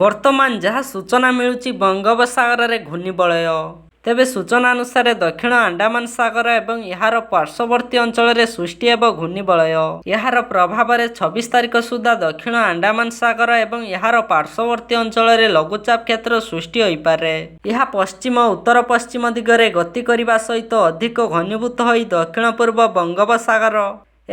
ବର୍ତ୍ତମାନ ଯାହା ସୂଚନା ମିଳୁଛି, ବଙ୍ଗୋପସାଗରରେ ଘୂର୍ଣ୍ଣିବଳୟ। ତେବେ ସୂଚନା ଅନୁସାରେ, ଦକ୍ଷିଣ ଆଣ୍ଡାମାନ ସାଗର ଏବଂ ଏହାର ପାର୍ଶ୍ୱବର୍ତ୍ତୀ ଅଞ୍ଚଳରେ ସୃଷ୍ଟି ହେବ ଘୂର୍ଣ୍ଣିବଳୟ। ଏହାର ପ୍ରଭାବରେ 26 ତାରିଖ ସୁଦ୍ଧା ଦକ୍ଷିଣ ଆଣ୍ଡାମାନ ସାଗର ଏବଂ ଏହାର ପାର୍ଶ୍ୱବର୍ତ୍ତୀ ଅଞ୍ଚଳରେ ଲଘୁଚାପ କ୍ଷେତ୍ର ସୃଷ୍ଟି ହୋଇପାରେ। ଏହା ପଶ୍ଚିମ ଉତ୍ତର ପଶ୍ଚିମ ଦିଗରେ ଗତି କରିବା ସହିତ ଅଧିକ ଘନୀଭୂତ ହୋଇ ଦକ୍ଷିଣ ପୂର୍ବ ବଙ୍ଗୋପସାଗର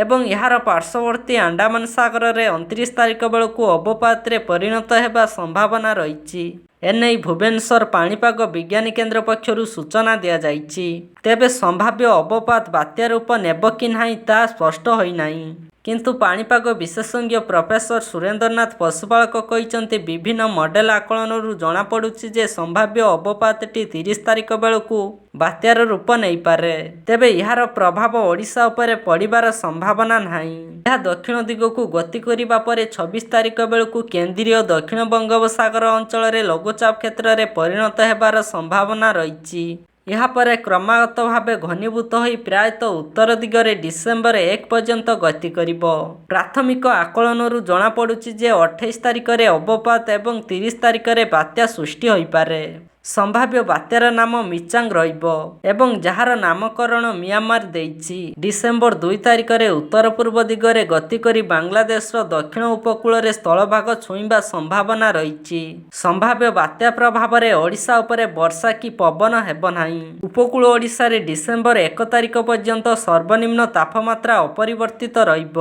ଏବଂ ଏହାର ପାର୍ଶ୍ୱବର୍ତ୍ତୀ ଆଣ୍ଡାମାନ ସାଗରରେ 29 ତାରିଖ ବେଳକୁ ଅବପାତରେ ପରିଣତ ହେବା ସମ୍ଭାବନା ରହିଛି। ଏନେଇ ଭୁବନେଶ୍ୱର ପାଣିପାଗ ବିଜ୍ଞାନ କେନ୍ଦ୍ର ପକ୍ଷରୁ ସୂଚନା ଦିଆଯାଇଛି। ତେବେ ସମ୍ଭାବ୍ୟ ଅବପାତ ବାତ୍ୟା ରୂପ ନେବ କି ନାହିଁ, ତାହା ସ୍ପଷ୍ଟ ହୋଇନାହିଁ। କିନ୍ତୁ ପାଣିପାଗ ବିଶେଷଜ୍ଞ ପ୍ରଫେସର ସୁରେନ୍ଦ୍ରନାଥ ପଶୁପାଳକ କହିଛନ୍ତି, ବିଭିନ୍ନ ମଡେଲ ଆକଳନରୁ ଜଣାପଡୁଛି ଯେ ସମ୍ଭାବ୍ୟ ଅବପାତଟି 30 ତାରିଖ ବେଳକୁ ବାତ୍ୟାର ରୂପ ନେଇପାରେ। ତେବେ ଏହାର ପ୍ରଭାବ ଓଡ଼ିଶା ଉପରେ ପଡ଼ିବାର ସମ୍ଭାବନା ନାହିଁ। ଏହା ଦକ୍ଷିଣ ଦିଗକୁ ଗତି କରିବା ପରେ 26 ତାରିଖ ବେଳକୁ କେନ୍ଦ୍ରୀୟ ଦକ୍ଷିଣ ବଙ୍ଗୋପସାଗର ଅଞ୍ଚଳରେ ଲଘୁଚାପ କ୍ଷେତ୍ରରେ ପରିଣତ ହେବାର ସମ୍ଭାବନା ରହିଛି। ଏହାପରେ କ୍ରମାଗତ ଭାବେ ଘନୀଭୂତ ହୋଇ ପ୍ରାୟତଃ ଉତ୍ତର ଦିଗରେ ଡିସେମ୍ବର 1 ପର୍ଯ୍ୟନ୍ତ ଗତି କରିବ। ପ୍ରାଥମିକ ଆକଳନରୁ ଜଣାପଡୁଛି ଯେ 28 ତାରିଖରେ ଅବପାତ ଏବଂ 30 ତାରିଖରେ ବାତ୍ୟା ସୃଷ୍ଟି ହୋଇପାରେ। ସମ୍ଭାବ୍ୟ ବାତ୍ୟାର ନାମ ମିଚାଙ୍ଗ ରହିବ ଏବଂ ଯାହାର ନାମକରଣ ମିଆଁମାର ଦେଇଛି। ଡିସେମ୍ବର 2 ତାରିଖରେ ଉତ୍ତର ପୂର୍ବ ଦିଗରେ ଗତି କରି ବାଂଲାଦେଶର ଦକ୍ଷିଣ ଉପକୂଳରେ ସ୍ଥଳଭାଗ ଛୁଇଁବା ସମ୍ଭାବନା ରହିଛି। ସମ୍ଭାବ୍ୟ ବାତ୍ୟା ପ୍ରଭାବରେ ଓଡ଼ିଶା ଉପରେ ବର୍ଷା କି ପବନ ହେବ ନାହିଁ। ଉପକୂଳ ଓଡ଼ିଶାରେ ଡିସେମ୍ବର 1 ତାରିଖ ପର୍ଯ୍ୟନ୍ତ ସର୍ବନିମ୍ନ ତାପମାତ୍ରା ଅପରିବର୍ତ୍ତିତ ରହିବ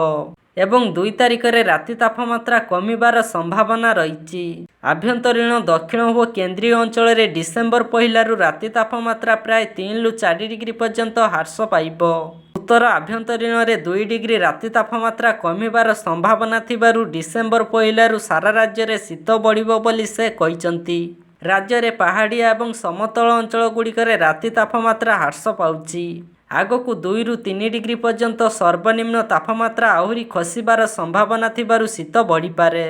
ଏବଂ 2 ତାରିଖରେ ରାତି ତାପମାତ୍ରା କମିବାର ସମ୍ଭାବନା ରହିଛି। ଆଭ୍ୟନ୍ତରୀଣ ଦକ୍ଷିଣ ଓ କେନ୍ଦ୍ରୀୟ ଅଞ୍ଚଳରେ ଡିସେମ୍ବର 1ରୁ ରାତି ତାପମାତ୍ରା ପ୍ରାୟ 3ରୁ 4 ଡିଗ୍ରୀ ପର୍ଯ୍ୟନ୍ତ ହ୍ରାସ ପାଇବ। ଉତ୍ତର ଆଭ୍ୟନ୍ତରୀଣରେ 2 ଡିଗ୍ରୀ ରାତି ତାପମାତ୍ରା କମିବାର ସମ୍ଭାବନା ଥିବାରୁ ଡିସେମ୍ବର 1ରୁ ସାରା ରାଜ୍ୟରେ ଶୀତ ବଢ଼ିବ ବୋଲି ସେ କହିଛନ୍ତି। ରାଜ୍ୟରେ ପାହାଡ଼ିଆ ଏବଂ ସମତଳ ଅଞ୍ଚଳଗୁଡ଼ିକରେ ରାତି ତାପମାତ୍ରା ହ୍ରାସ ପାଉଛି। ଆଗକୁ 2ରୁ 3 ଡିଗ୍ରୀ ପର୍ଯ୍ୟନ୍ତ ସର୍ବନିମ୍ନ ତାପମାତ୍ରା ଆହୁରି ଖସିବାର ସମ୍ଭାବନା ଥିବାରୁ ଶୀତ ବଢ଼ିପାରେ।